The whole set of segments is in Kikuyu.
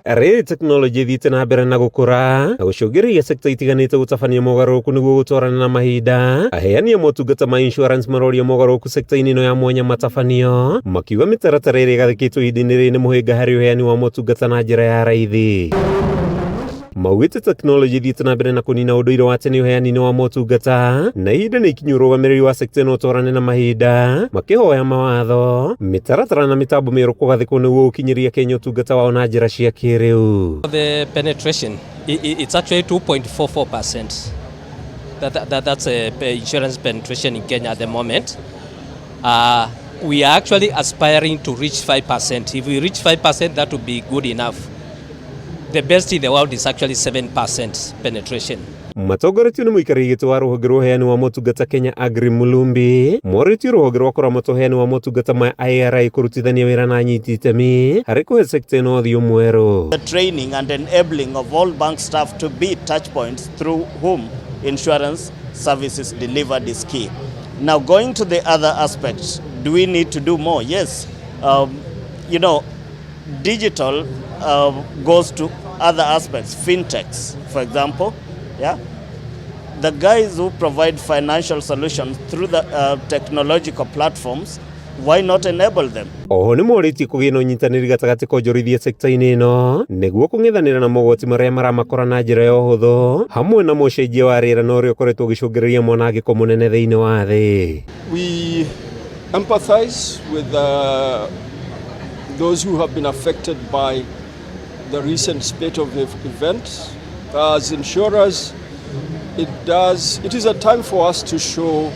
Rĩrĩ tekinoronjĩ ĩthiĩte na mbere na gũkũra na gũcũngĩrĩria sekta itiganĩte gũtabania mogarũrũku nĩguo gũtwarana na mahinda, aheani a motungata ma insurance maroria mogarũrũku sekta-inĩ ĩno ya mwanya matabanio, makiuga mĩtaratara ĩrĩa ĩgathĩkĩtwo ihinda-inĩ rĩrĩ nĩ mũhĩnga harĩ ũheani wa motungata na njĩra ya raithi. Maugĩte tekinoronjĩ ĩthiĩte na mbere na kũnina ũndũire wa tene ũheani-inĩ wa motungata na ihinda nĩ ikinyu ũrũgamĩrĩri wa sekta ĩno ũtwarane na mahinda, makĩhoya mawatho, mĩtaratara na mĩtambo mĩerũ kũgathĩkwo nĩguo gũkinyĩria Kenya ũtungata wao na njĩra cia kĩrĩu. The penetration, it's actually 2.44%. That's a insurance penetration in Kenya at the moment. We are actually aspiring to reach 5%. If we reach 5%, that would be good enough. The best in the world is actually 7% penetration. Matongoretio nĩ mũikarĩri gĩtĩ wa rũhonge rwa ũheani wa motungata Kenya Agri Mulumbi, morĩtie rũhonge rwa kũramata ũheani wa motungata ma IRA kũrutithania wĩra na anyiti itemi harĩ kũhe sekta ĩno ũthiũ mwerũ. The training and enabling of all bank staff to be touch points through whom insurance services delivered is key. Now, going to the other aspects, do we need to do more? Yes. Digital goes to other aspects, fintechs, for example. Yeah, the guys who provide financial solutions through the technological platforms, why not enable them? Oho nĩ morĩtie kũgĩe na ũnyitanĩri gatagatĩ ka onjorithia sekta-inĩ ĩno nĩguo kũng'ethanĩra na mogwati marĩa maramakora na njĩra ya ũhũthũ hamwe na mũcenjia wa rĩera na ũrĩa ũkoretwo ũgĩcũngĩrĩria mwanangĩko mũnene thĩinĩ wa thĩ. We empathize with those who have been affected by the recent spate of events. As insurers, it is a time for us to show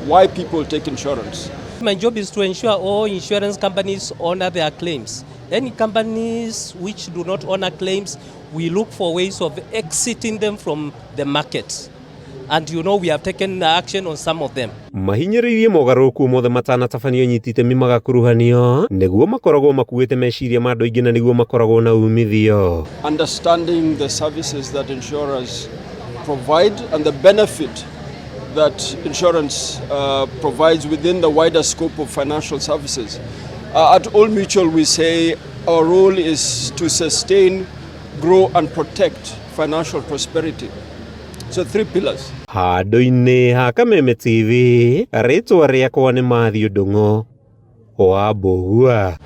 why people take insurance. My job is to ensure all insurance companies honor their claims. Any companies which do not honor claims, we look for ways of exiting them from the market. And we have taken action on some of them. Mahinyĩrĩirie mogarũrũku mothe matanatabanio anyiti itemi magakuruhanio nĩguo makoragwo makuĩte meciria ma andũ aingĩ na nĩguo makoragwo na umithio. Understanding the services that insurers provide and the benefit that insurance provides within the wider scope of financial services. At Old Mutual, we say our role is to sustain, grow, and protect financial prosperity. So three pillars. Handũ-inĩ ha Kameme TV, rĩtwa rĩakwa nĩ Matthew Ndung'u wa Mbũgua.